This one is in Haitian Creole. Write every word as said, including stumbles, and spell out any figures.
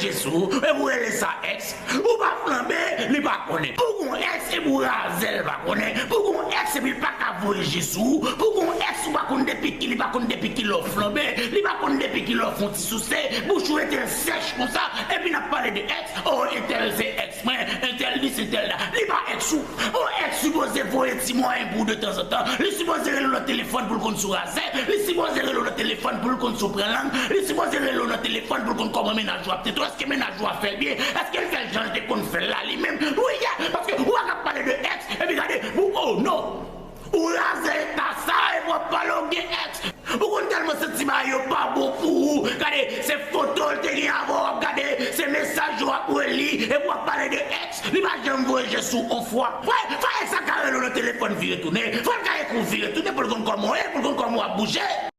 je sou ou, epi w rele sa èks. Ou pa flanbe, li pa konnen. Pou gon èks, epi w razè, li pa konnen. Pou gon èks, epi l pa ka voye je sou ou. Pou gon èks, ou pa konn depi ki, li pa konn depi ki lè w flanbe. Li pa konn depi ki lè w fè yon ti souse. Bouch ou rete sèch konsa, epi n ap pale de èks. Oh, entèl se èks mwen, entèl dis, entèl dat. Li pa èks ou. Yon èks sipoze voye ti mwayen pou ou de tanzantan. Li sipoze rele w nan telefòn pou l konn si w razè. Li sipoze rele w nan telefòn pou l konn si w pran lang. Li sipoze rele w nan telefòn pou l konn kòman mennaj ou ap tete w. Èske mennaj ou ap fè l byen? Èske l fè l jan l te konn fè l la li menm? Wi, yeah, paske ou pa ka pale de èks, epi gade, ou, oh non! Ou razè eta sa, epi w ap pale w gen èks. Ou konn tèlman santi bagay yo pa bon pou ou. Gade, se foto l te gen avan w ap gade, se mesaj yo w ap reli, epi w ap pale de èks. Li pa janm voye je sou ou yon fwa. Fò, fò èks la ka rele w nan telefòn vire tounen. Fò l ka ekri w vire tounen pou l konn kòman w ye, pou l konn kòman w ap bouje.